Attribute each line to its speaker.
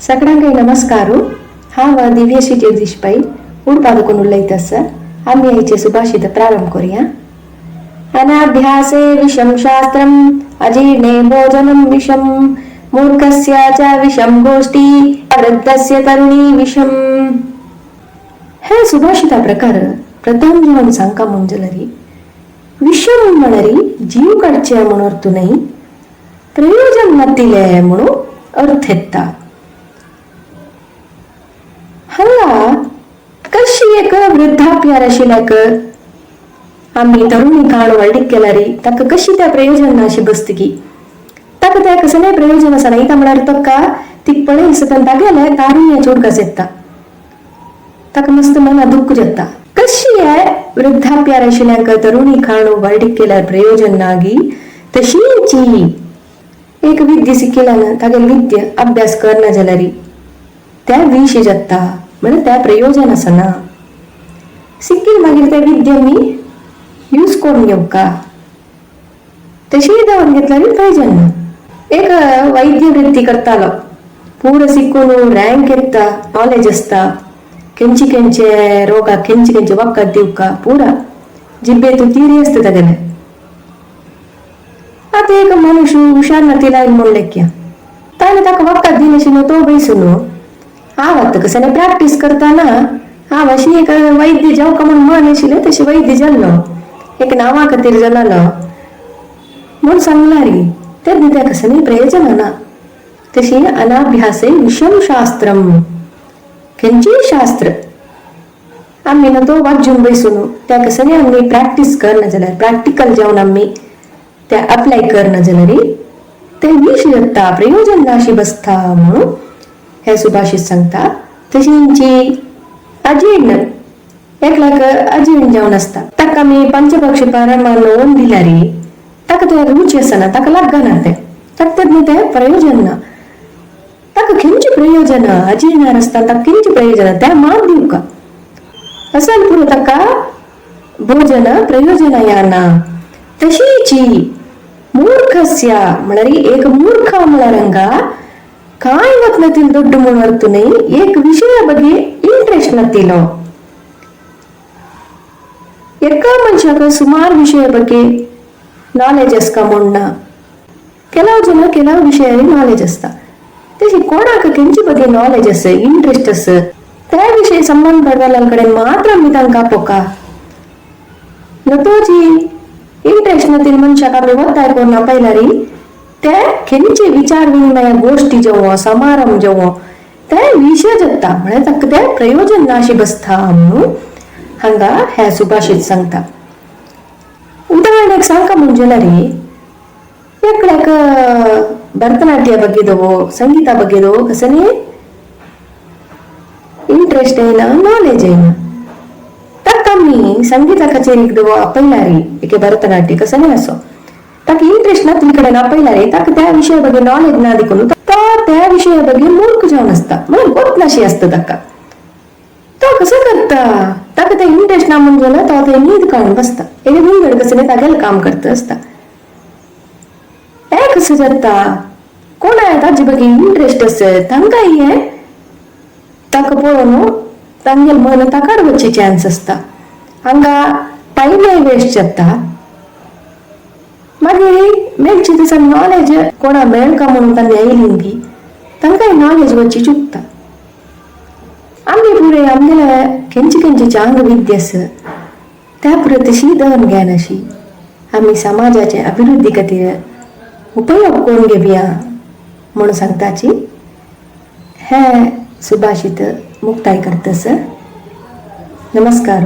Speaker 1: सगळ्यांकय नमस्कार. हांव दिव्यश्री जगदीश पै उडपा दुकून उलयता सर. आमी आयचे सुभाषित प्रारंभ करूया. अनाभ्यासे विषम शास्त्रम अजीर्णे भोजनम विषम मूर्खस्य च विषम गोष्ठी वृद्धस्य तरुणी विषम. हे सुभाषिता प्रकार प्रथम जीवन सांका म्हणजलरी विषम म्हणरी जीव काडचे म्हणून अर्थ नाही, प्रयोजन नतिले म्हणून अर्थ येता. हांगा कशी एक वृद्धाप्यार आशिल्ल्याक आमी तरुणी काळ व्हडलीक केल्यारी ताका कशी त्या प्रयोजन ना अशी बसतकी ताका त्या कसलें प्रयोजन आसा न्ही. म्हळ्यार ताका ती पळय सतन तागेले तारुण्याचे उडकास येता, ताका मस्त मना दुःख जाता. कशी वृद्धाप्यार आशिल्ल्याक तरुणी खाण व्हडलीक केल्यार प्रयोजन नागी, तशीची एक विद्या शिकिल्यान तागेले विद्या अभ्यास करना जाल्यार त्या विश जाता, म्हणजे त्या प्रयोजन आसना. सिक्कील मागीर त्या विद्या मी यूज करून घेवका तशी दवर घेतल्यार प्रयोजन ना. एक वैद्य वृत्ती करतालो, पूरा शिकून रँक येता, नॉलेज आसता, केंची केंचे रोगाक केंची केंचे वखद दिवका पुरा जिब्बेतू तिरी आसता तागेले. आतां एक मनुष्य हुशार ना आयल म्हूण लेख्या ताणें ताका वखद दिलें न्हू, तो बैसून हांव आतां कसलें प्रॅक्टीस करतना हांव अशी एक वैद्य जावका म्हूण मन आशिल्लें, तशें वैद्य जाल्लो, एक नांवा खातीर जालो म्हूण सांगला रे, तेन्ना त्या कसलें प्रयोजन ना. तशी अनाभ्यासे विषम शास्त्रम, खंयचीय शास्त्र आमी न्हू तो वाचून बैसून त्या कसलें आमी प्रॅक्टीस करना जाल्यार, प्रॅक्टिकल जावन आमी ते अप्लाय करना जाल्यार ते विश जाता, प्रयोजन ना अशी बसता म्हणून हे सुभाषित सांगता. तशींची अजीर्ण, एकल्याक अजीर्ण जावन आसता, ताका आमी पंचपक्षी परमान्न दिल्यार ताका ते रुची आसना, ताका लागना तें, ताका तेन्ना तें प्रयोजन ना. ताका खंयचें प्रयोजन अजीर्ण आसता, ताका खंयचें प्रयोजन तें मात दिवका असल पुरो ताका भोजन प्रयोजन याना. तशीची मूर्खस्य म्हळ्यार एक मूर्ख म्हळ्यार हांगा काय वतनातील ದೊಡ್ಡ म्हूण अर्थ न्हय, एक विशया ಬಗ್ಗೆ इंट्रेस्ट नातिलो. एका मनशाक सुमार विशया ಬಗ್ಗೆ नॉलेज आसता म्हूण ना, ಕೆಲವು ಜನ ಕೆಲವು ವಿಷಯ ನಾಲೆಜ್ आसता. तशी कोणाक खंयचे ಬಗ್ಗೆ नॉलेज आसा, इंट्रेस्ट आसा, त्या विशय संबंद पडवेल्या कडेन मात्र आमी तांकां आपोवका. नतोजी इंट्रेस्ट नातील मनशाक आमी वताय करून आपयल्यार ते खंयचे विचार विनिमय गोष्टी जेवो समारंभ जेवो ते विशय जाता, म्हळ्यार ताका ते प्रयोजन ना अशी बसता म्हणून हांगा हे सुभाषित सांगता. उदाहरण एक सांगका म्हणजे रे, एकल्याक ಭರತನಾಟ್ಯ ಬಗ್ಗೆದವೋ ಸಂಗೀತ ಬಗ್ಗೆದವೋ ಕಸನೆ ಇಂಟ್ರೆಸ್ಟ್ ಏನ ನಾಲೆಜ್ ಏನ, ताका आमी संगीता कचेरीक दवो आपयल्यारी एके भरतनाट्य कसने असो ताका इंट्रेस्ट ना कडेन आपयल्यारी ताका त्या विशया ಬಗ್ಗೆ ನಾಲೆಜ್ ना देखून तो त्या विशया ಬಗ್ಗೆ मूर्ख जावन आसता, म्हणून गोत आसता ताका. तो कसो करता, ताका ते इंट्रेस्ट ना म्हणून जाल्यार तो ते न्हीद काडून बसता, एके विंगड कसले तागेलें काम करता आसता. हें कसो जाता, कोणा ताजे ಬಗ್ಗೆ इंट्रेस्ट आसा तांकां हें ताका पळोवन तांगेलें मन ताकार वचचे चान्स आसता. हांगा टायमय वेस्ट जाता, मागीर मेळची दिसा नॉलेज कोणा मेळका म्हणून तांणी आयली बी तांकांय नॉलेज वचची चुकता. आमी पुरे आमगेले खंयचे खंयचे चांग विद्या आसा त्या पुरो तशी दवन घेन अशी आमी समाजाचे अभिवृद्धी खातीर उपयोग करून घेवया म्हणून सांगताची हे सुभाषित मुक्ताय करता सर. नमस्कार.